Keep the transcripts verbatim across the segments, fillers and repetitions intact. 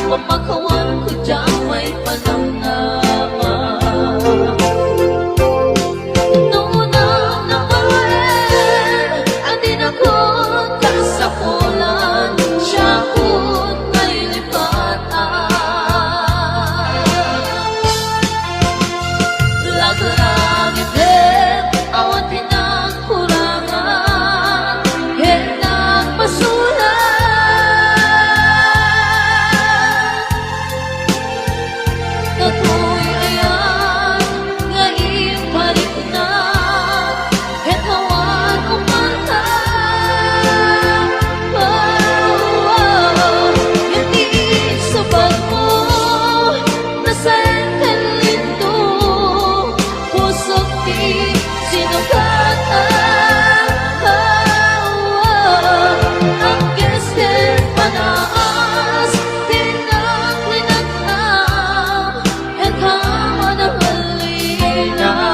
Pamakawan ko dyan may panamnama. Noon ang nabaen, adin ako kasapulan, siya ko't nailipatan. Laglagip, awan ti nagkurangan, ket nagpasurat. Datoy aya nga iparikna, ket awan umarta. Ket iisubagmo, nasaen ken lindo, pusok ti sinugatan. Agges ken panaas, tinaklinatna, ket awan a linaw.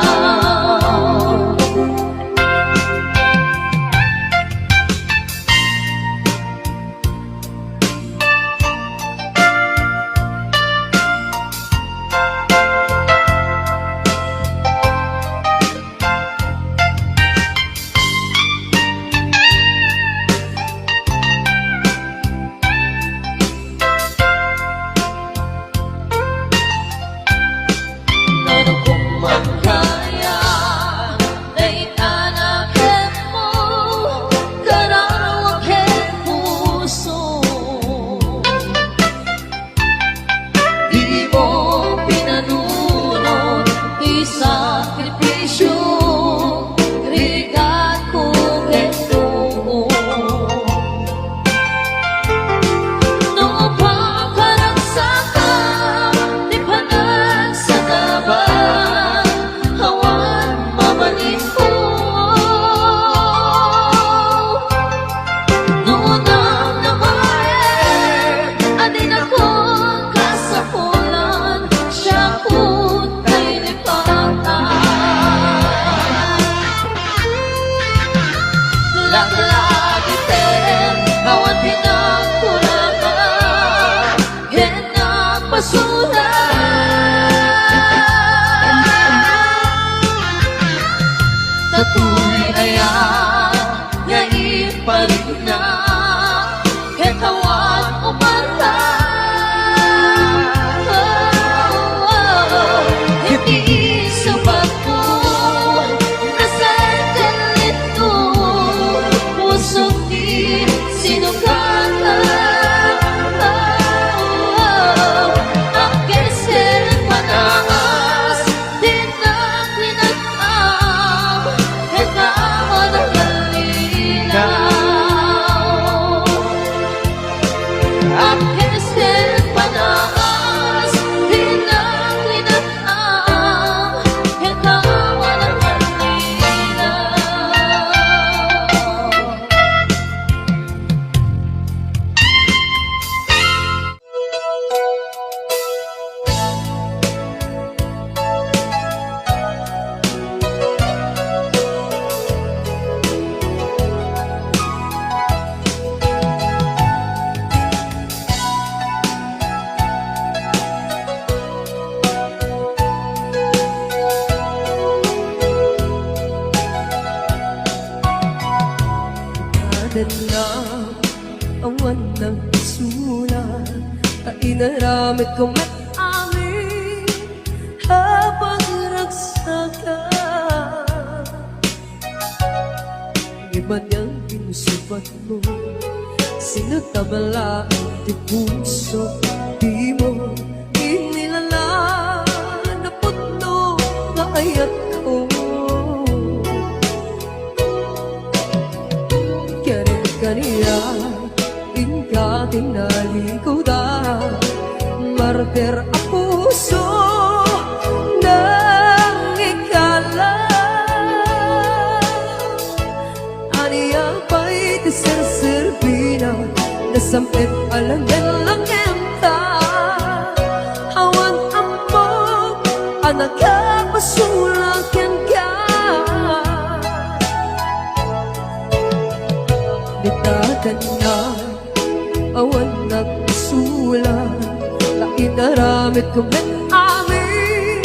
Nano kung man kaya, dayta na kenmo, kararua ken puso. Di mo pinanunot ti sakripisio, rigatko ken dumo. No pakaragsakan ti panagsagaba, awan mabalinko. No namnamaen, adinakon kasapulan, siakon nailipatan. Laglagiten, awan pinagkurangan, ket nagpasurat. Datoy aya nga iparikna, ket awan umarta. Ket iisubagmo, nasaen ken lindo, pusok ti sinugatan. Agges ken panaas, tinaklinatna, ket awan a linaw. Agges ken panaas, tinaklinatna, ket awan a linaw. Adanna awan nagsulat, ta inaramidko met amin a pagragsakan. Ngem anian ti inusubatmo, sino ta balaen ti puso, dimo inilala napudno nga ayatko. Ket kaniak, inka ti nalikudan, martir a puso, nangikala. Ania pay ti serserbina, nasam-et a langen-langenta, awan ammok a nakapasulak kenka. Dita kenka, awan nagsulat, Inaramidko met amin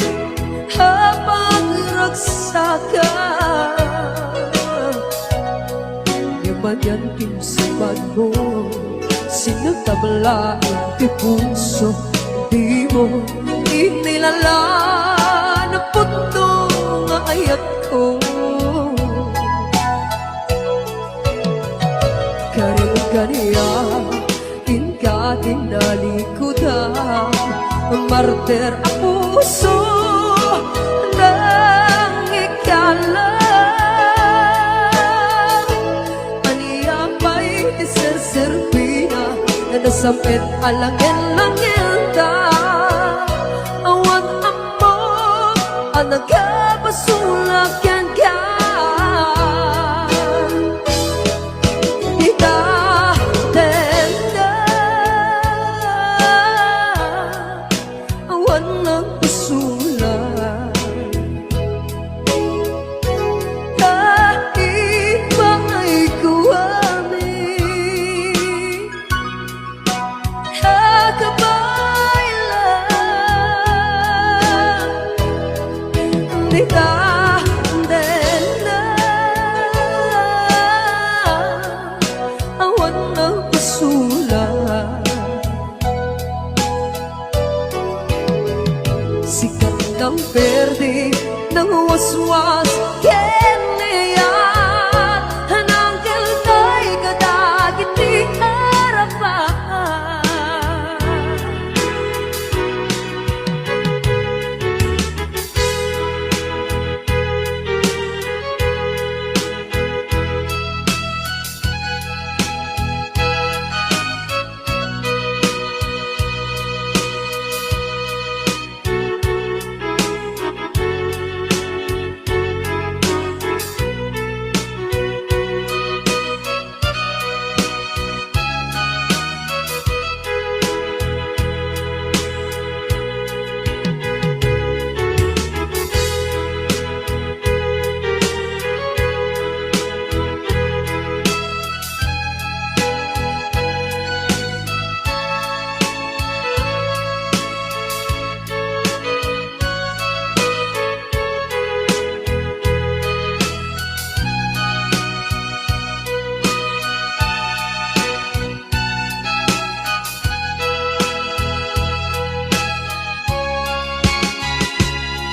a pagragsakan. Ngem anian ti imsipatmo, sinatablaen ti puso, dimo inilalan a punto nga ayatko. Karin kaniak, inka ti nalikudan, martir a puso, nangikalang. Ania pay ti serserbina, nasam-et a langen-langenta, awan ammom a nagabasol a kenka. Dita tenda, awan nagpasulat. Kaipaay ko amin. Kababaila, dita tenda, awan nagpasulat. Sika ti nangperdi, nangwaswas ken ni ayat, nangkelkay kadagiti Arabak.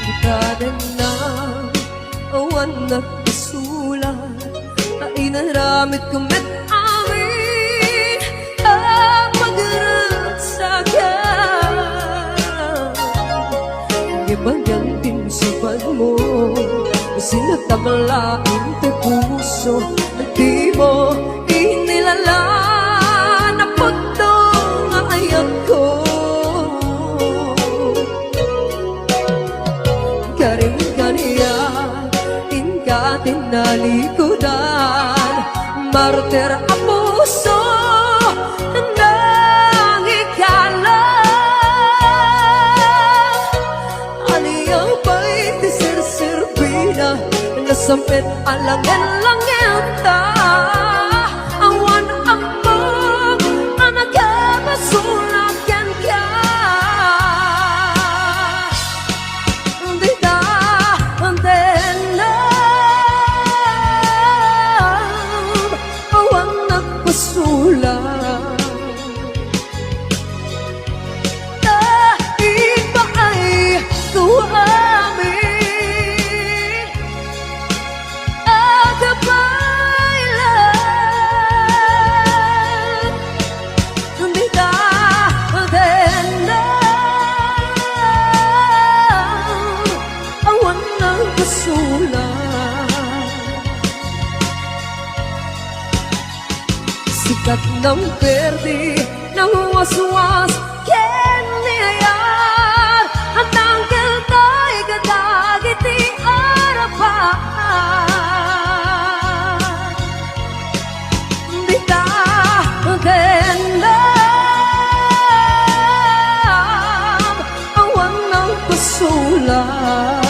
Ikadenna, awan nagpasulat, ta inaramidko met amin a pagragsakan. Ngem anian ti imsipatmo, sinatablaen ti puso, dimo inilalan a punto nga ayatko. Karin kaniak, inka ti nalikudan, martir a puso, nangikalang. Ania pay ti serserbina, nasam-et a langen-langenta, awan ammom a nakabasol a kenka. Dita tendam, awan nagpasulat. Ta ipaay ko amin a kabaylan. Dita tendam, awan nagpasulat. Sika ti nangperdi, nangwaswas ken ni ayat, a nangkelkay kadagiti Arabak. Dita tendam, awan nagpasulat.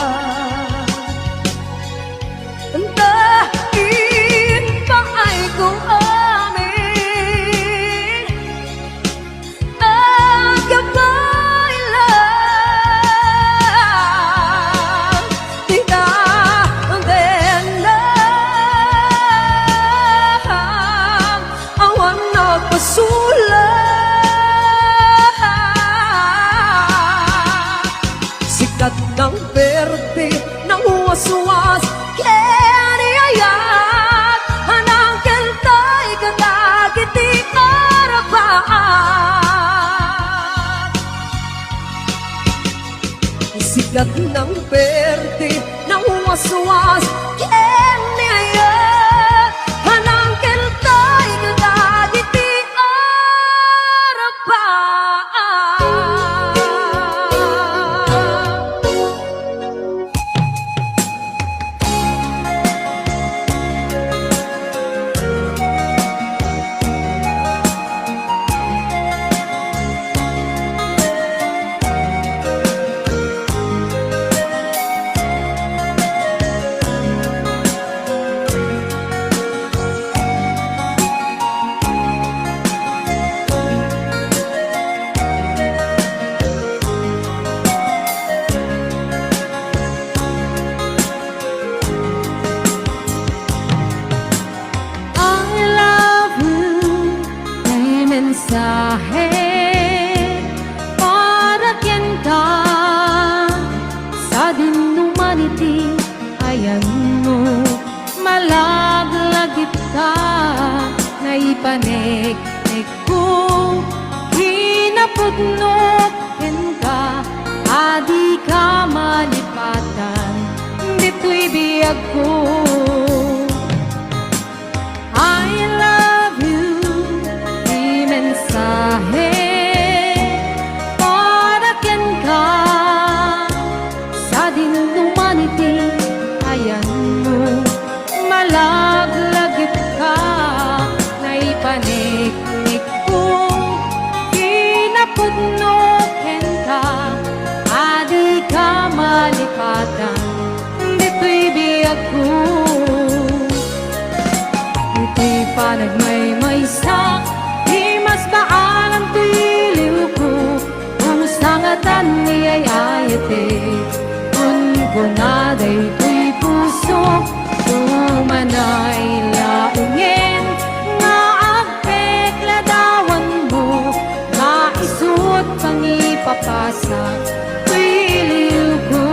Ta ipaay ko amin a Ket nang perdi, nawaswas ken ni ayat, manangkeltay kadagiti arabaan. I love you, ti mensahe para kenka. Sadin no man iti ayanmo, malaglagitka, naipaneknekko, kinapudno kenka, a dika malipatan ditoy biagko. I love you, ti mensahe para kenka. Sadin no man iti ayanmo, malaglagitka, naipaneknekko, kinapudno kenka, a dika malipatan ditoy biagko. Iti panagmaymaysak, ti masbaalan ti iliwko, kumusta ngatan ni ay-ayatek? Kunkuna daytoy pusok, umanay laengen nga agpekladawanmo, nga isut pangipapasak toy iliwko.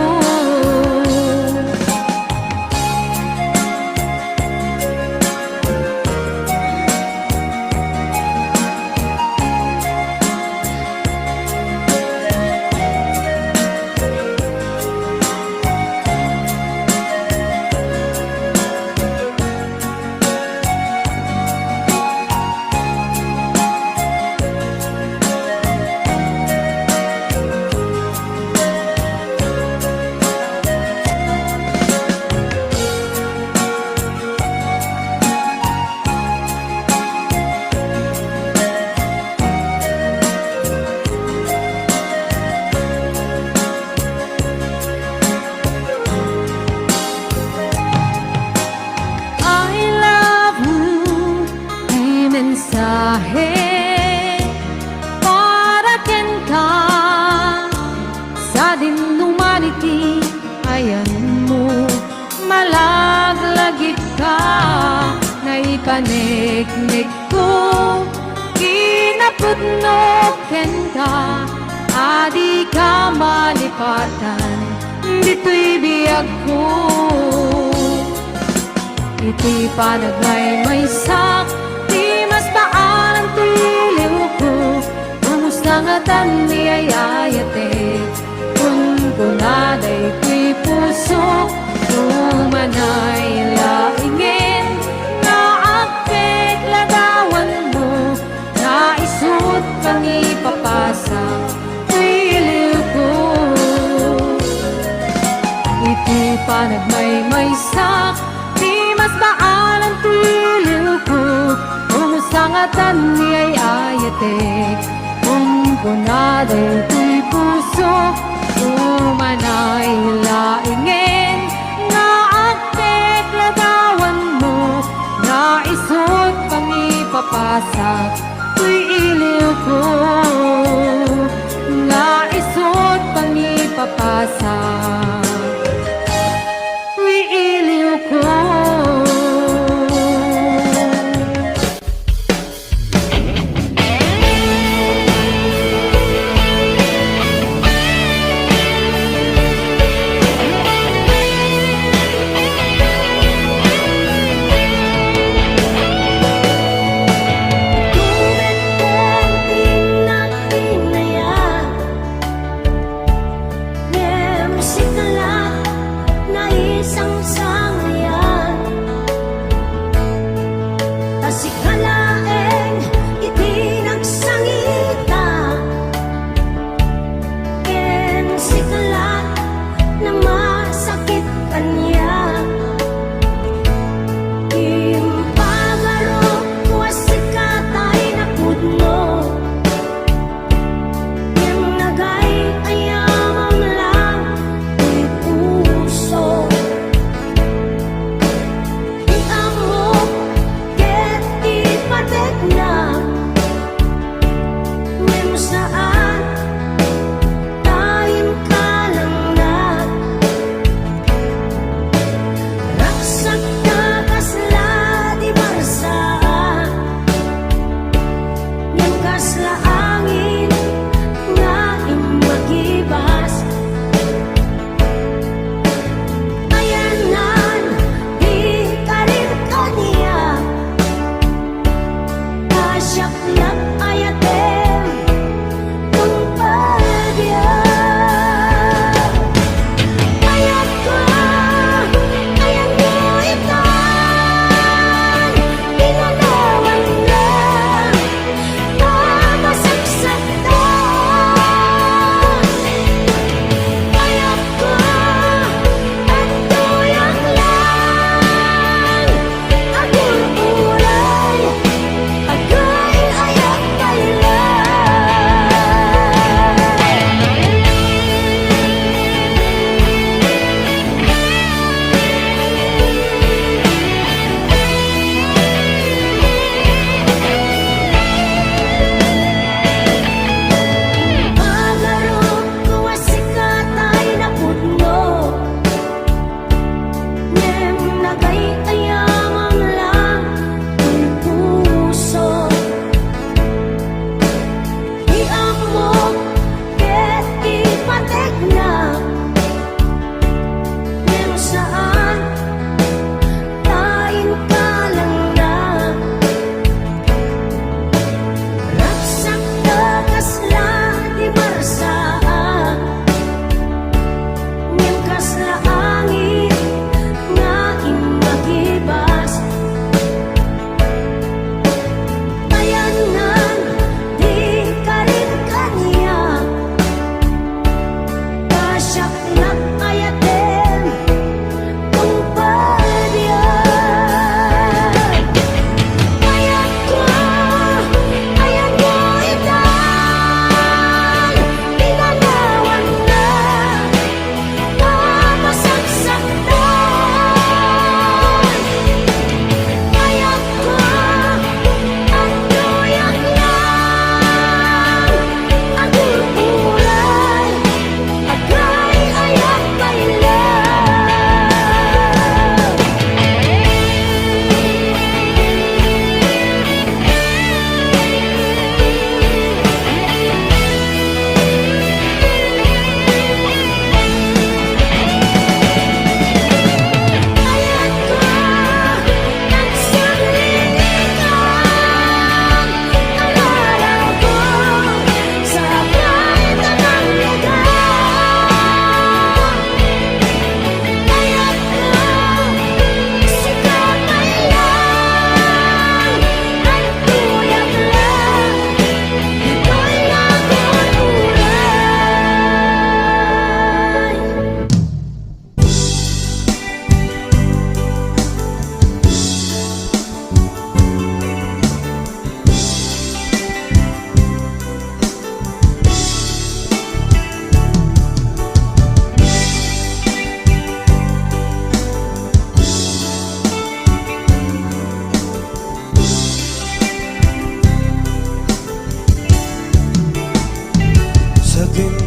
I love you, ti mensahe para kenka. Sadin no man iti ayanmo, malaglagitka, naipaneknekko, kinapudno kenka, a dika malipatan ditoy biagko. Iti panagmaymaysak, ti masbaalan ti iliwko, kumusta ngatan ni ay-ayatek? Kunkuna daytoy pusok, umanay laengen nga agpekladawanmo, nga isut pangipapasak toy iliwko. Iti panagmaymaysak, ti masbaalan ti iliwko, kumusta ngatan ni ay-ayatek? Kunkuna daytoy pusok, umanay laengen nga agpekladawanmo, nga isut pangipapasak toy iliwko, nga isut pangipapasak toy iliwko.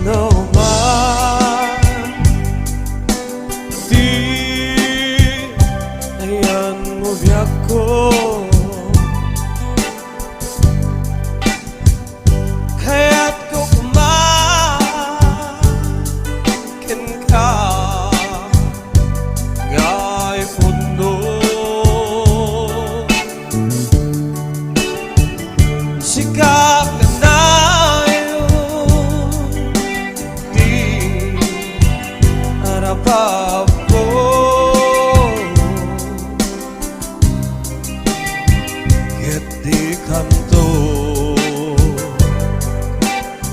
Roma, ti ayanmo biagko. Kayatko koma kenka nga ipudno. Sika kanayon ti arapapko. Ket dikanto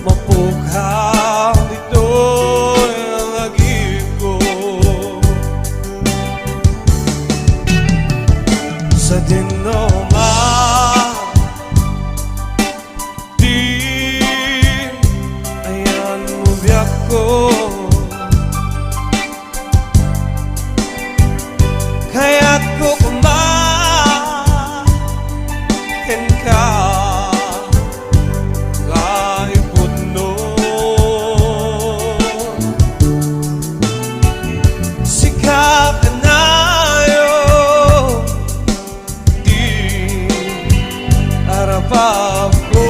mapukhaw ditoy lagipko. Sadino man ti ayanmo biagko. Kayatko koma kenka nga ipudno. Sika kanayon ti arapapko.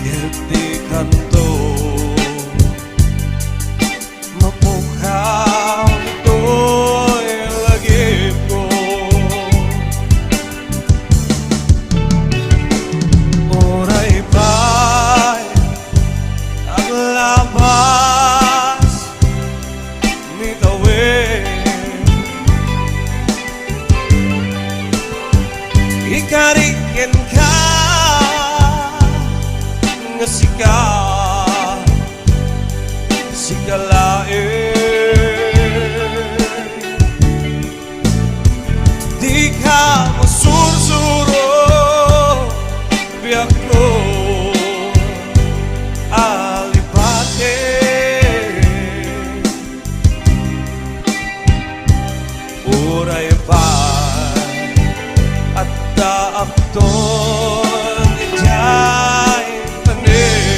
Ket dikanto mapukhaw ditoy lagipko. Uray pay aglabas ni tawen, ikari kenka nga sika, sika laeng. Dika masursuro, biagko a lipati. Uray pay addaakton idiay tanem.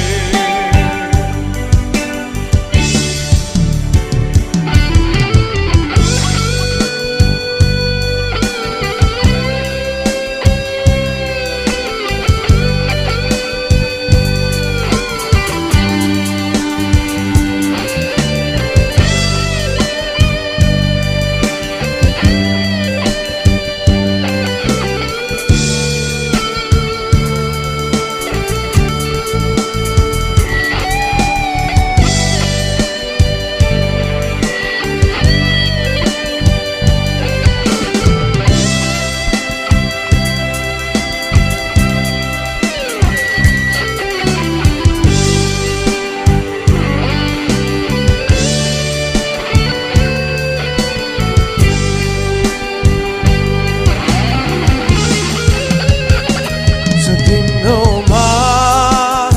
Sadino man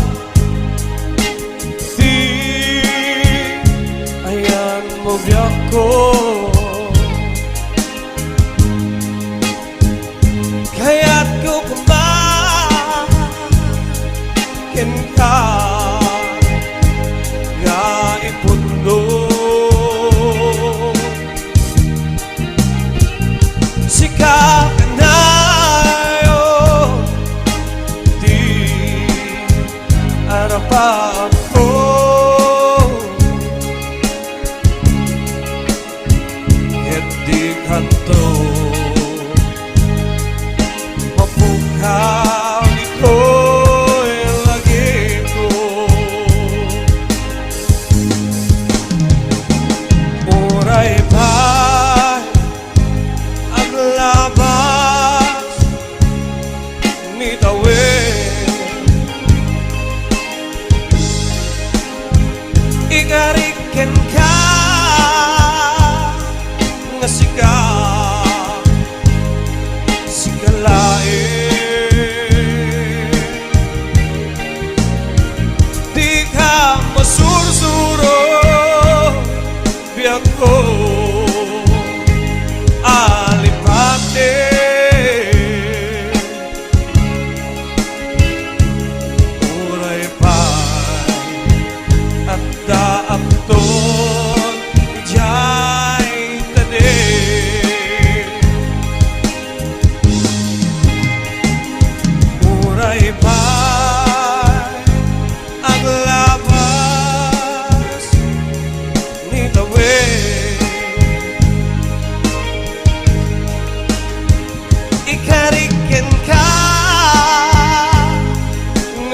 ti ayanmo biagko. Kayatko koma kenka nga ipudno. Sika kanayon ti arapapko. Ket dikanto mapukhaw ditoy lagipko. Uray pay aglabas ni tawen,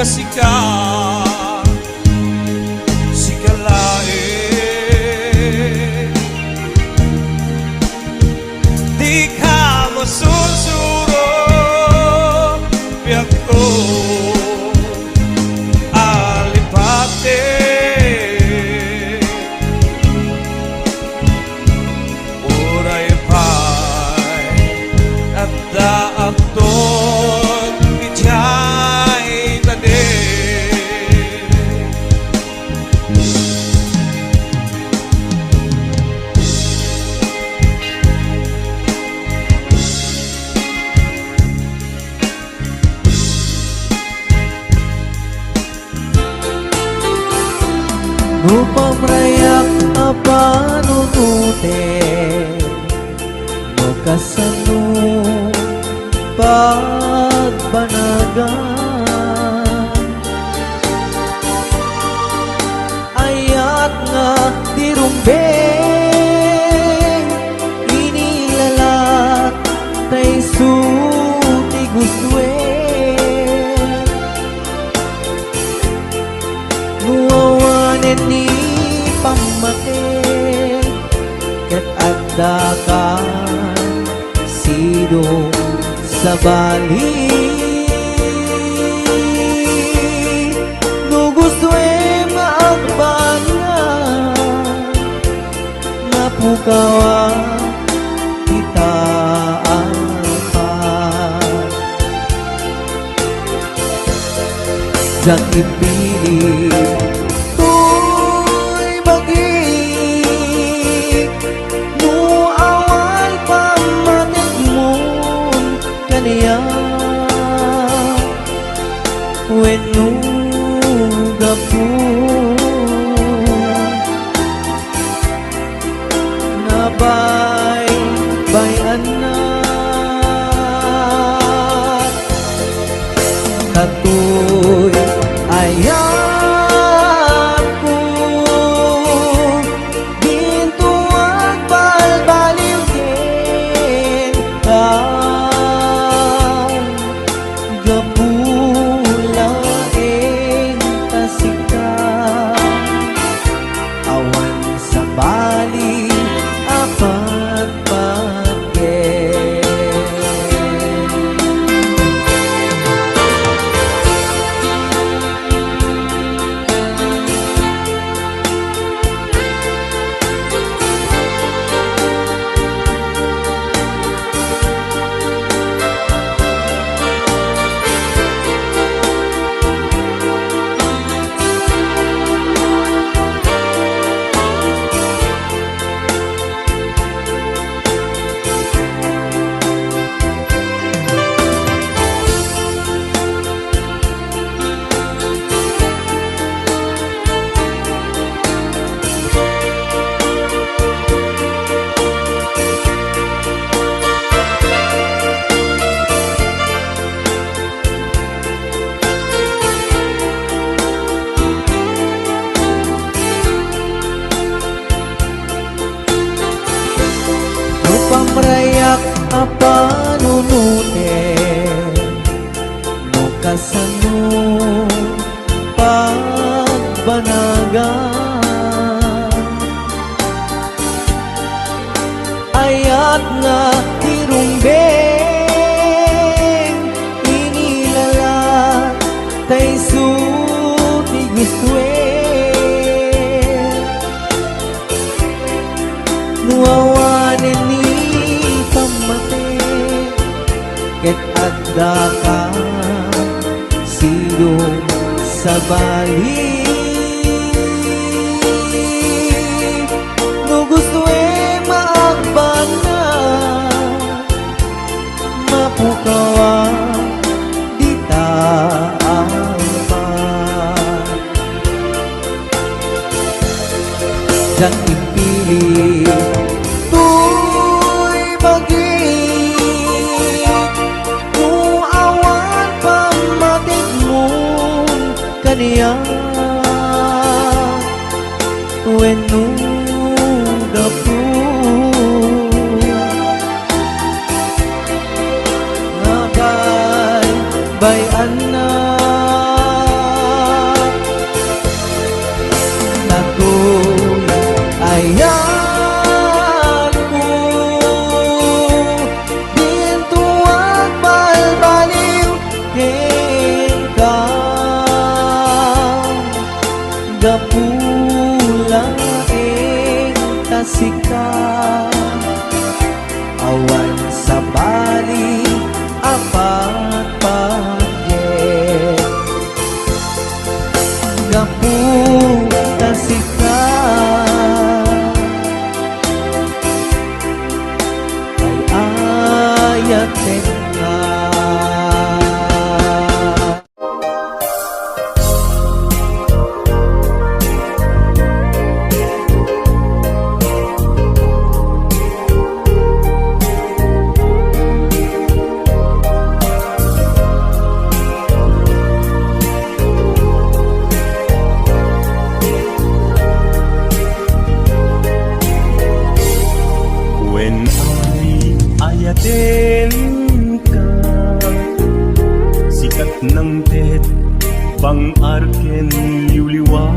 Sika, sika laeng. Dika masursuro, biagko a lipati. Uray pay adda agton idiay tanem. No pamrayak a panunoten, no kasano pagbanagan, ayat nga ti rumbeng, inilalat ta isu ti gustoen. No awanen ni pammati, ket adda ka sidong sabali. No gustoem nga agbanag, mapukawa ita alpa. Diak ipili toy bagik, no awan pammatikmon kaniak, wenno gapu nga baybay-annak. Datoy ayatko, dinto agbalbaliw kenka. Gapu laeng ta sika, awan sabali a patpatgen. No pamrayak a panunoten, no kasano pagbanagan, ayat nga ti rumbeng, inilalat ta isu ti gustoen. No awanen ni pammati, ket adda ka sidong sabali. No gustoem nga agbanag, mapukaw dita alpa. Diak impili toy bagik, no awan pammatikmon kaniak, wenno gapu nga baybay-annak. Gapu laeng ta sika, awan sabali a patpatget. Gapu ta sika, ay-ayatenka. Wen ay-ayatenka, sikat nangted, bang-ar ken liwliwa.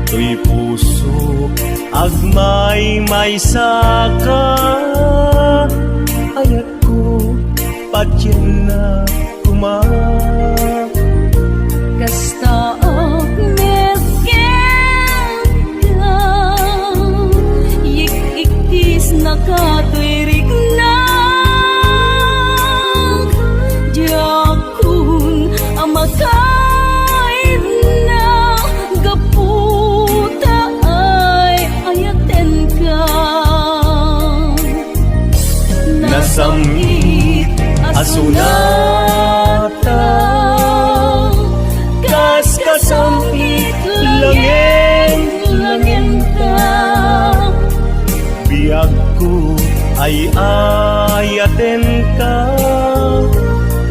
Toy pusok, agmaymaysaka, ayatko, patiennak koma. Kasta ak met kenka, yik-ikkis nakatoy riknak. Diakon a makaidna gapu ta ay-ayatenka. Nasam-it a sonata, kas kasam-it langen-langenta. Biagko, ay-ayatenka.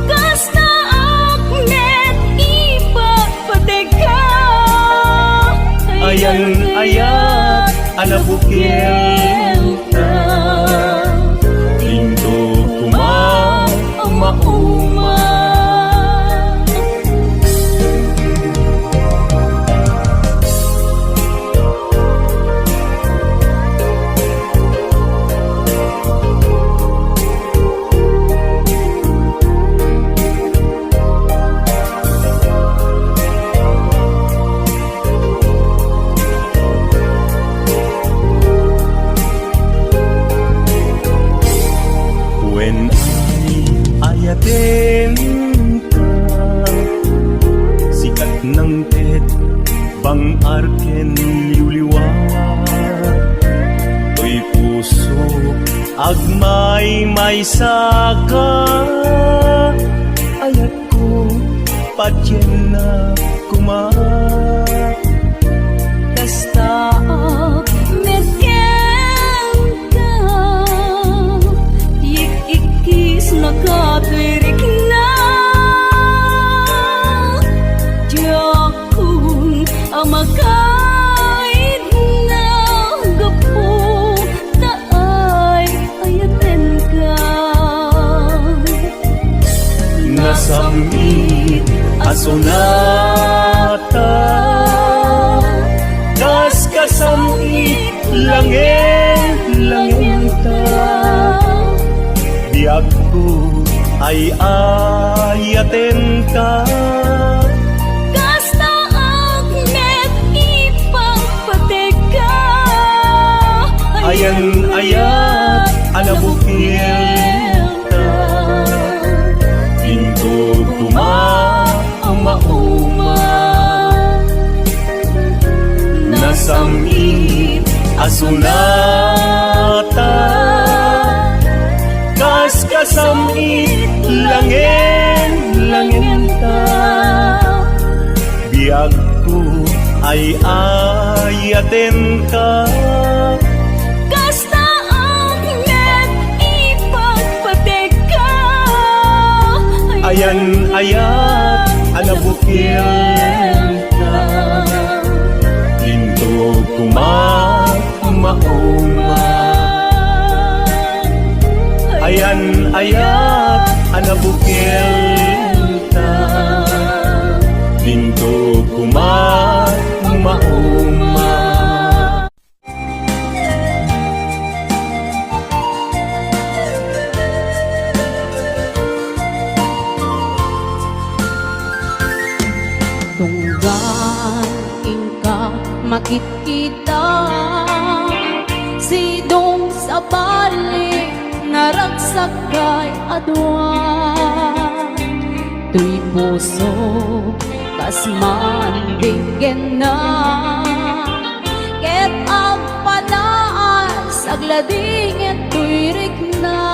Kasta ak met ipagpategka. Ayan-ayat a nabukilta, intoy koma a mauma. Wen ay-ayatenka, sikat nangted, bang-ar ken liwliwa. Toy pusok, agmaymaysaka, ayatko, patiennak koma. Kasta ak met kenka, yik-ikkis nakatoy riknak. Diakon a makaidna gapu ta ay-ayatenka. Nasam-it a sonata, kas kasam-it langen-langenta. Biagko, ay-ayatenka. Kasta ak met ipagpategka. Ayan-ayat a nabukilta, intoy koma a mauma. Nasam-it a sonata, kas kasam-it langen-langenta. Biagko, ay-ayatenka. Kasta ak met ipagpategka. Ayan-ayat a nabukilta, intoy koma a mauma. Ayan-ayat a nabukilta, intoy koma a mauma. Tunggal Makitkita, sidong sabali, naragsak pay a dua. Toy puso, kas mandinggenna, ket agpanaas, agladingen toy rikna.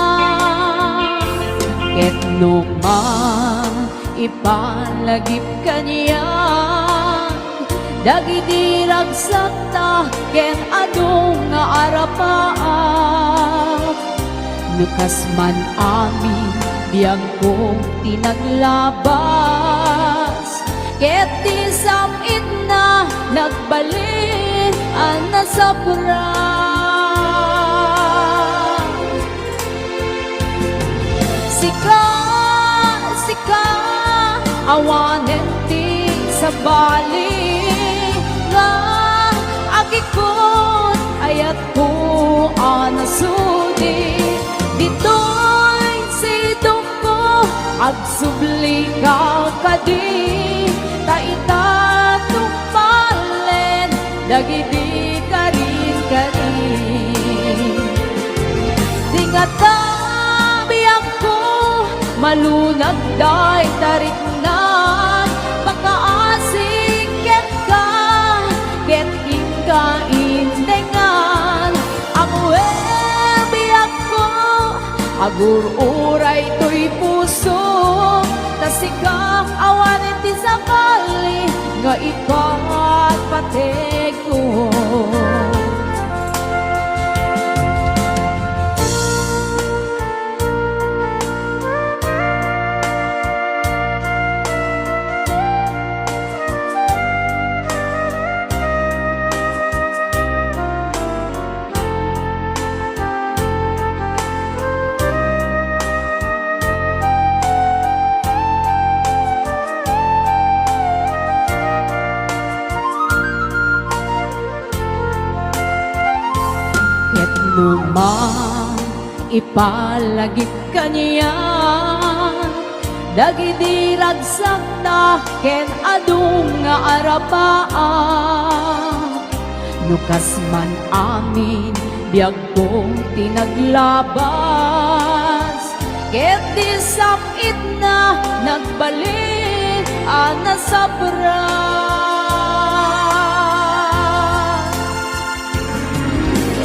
Ket no man ipalagip kaniak dagidi ragsakta ken adu nga arapaak. No kas man amin biagko ti naglabas, ket ti sam-itna nagbalin a nasapra. Sika, sika, awanen ti sabali nga agikut, ayatko a nasudi. Ditoy sidongko, agsublika kadi, ta ita tungpalen dagidi karin-karin. Di ngata biagko, malunag dayta rikna, makaasi kenka, ket inka intengan. Ammoen, biagko, agur-uray toy puso, ta sika awanen ti sabali nga ipatpategko. Ket no man ipalagip kaniak dagidi ragsakta ken adu nga arapaak. No kas man amin biagko ti naglabas, ket ti sam-itna nagbalin a nasapra.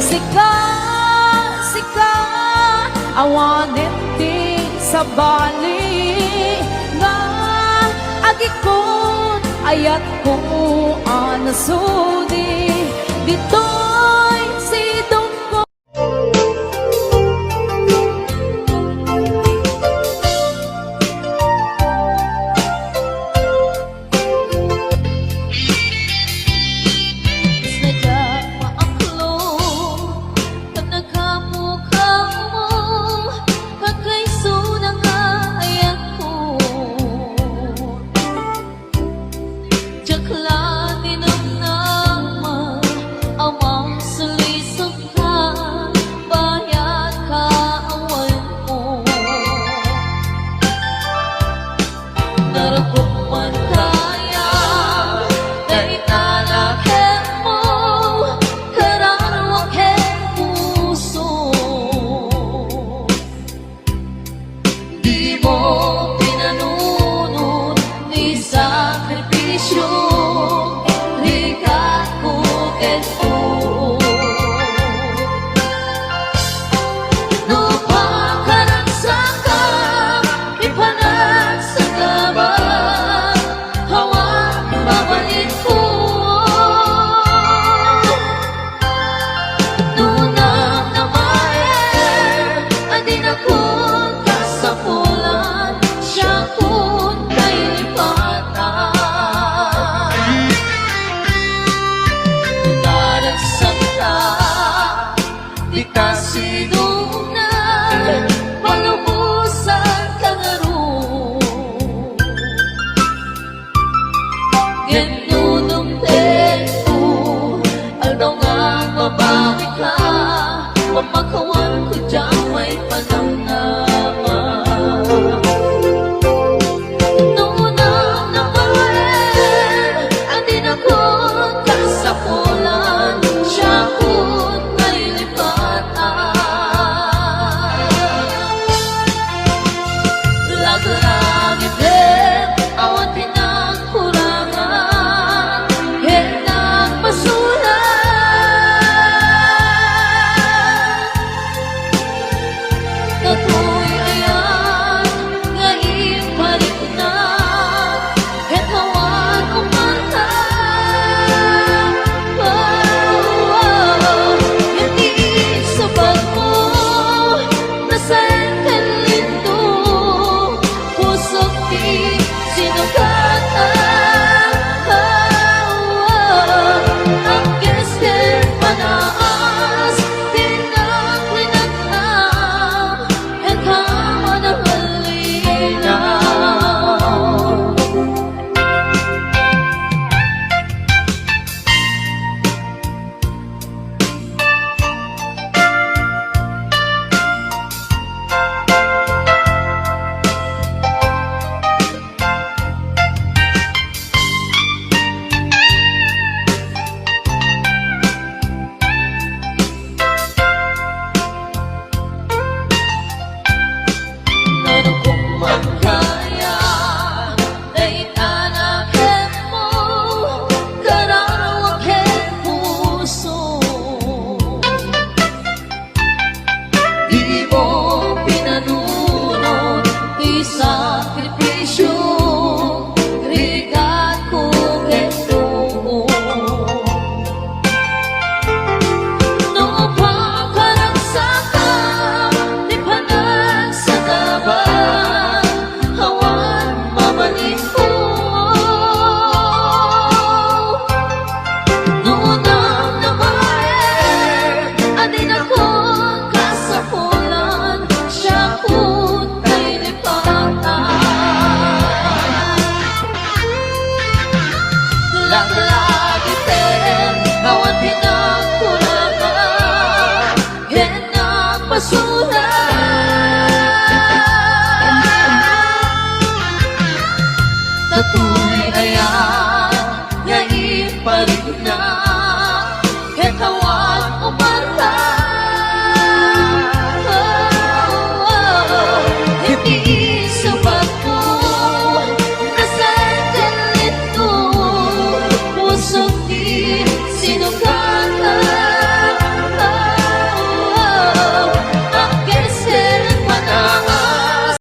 Sika, sika, awanen ti sabali nga agikut, ayatko a nasudi. Ditoy sidongko. Sadiak maaklo, nagkamukam mo, kakaisuna nga ayatko. Diak la ti namnama, Ama, sulisok ka, bayat ka awan mo. Narukop man kaya, dayta la ket mo, kararua ken puso. Dimo pinanunot ti sakripisio, rigatko ket puot. No pakaragsakkak, ipanagsagaba, awan babalinko. No namnamaen a dinakon kasapulan, siakon kailipatan. Naragsak ka, dika sidongna, palubosan ka ngarud. Ngem no dumtengko, aldaw nga mabalika, pamakawanko dia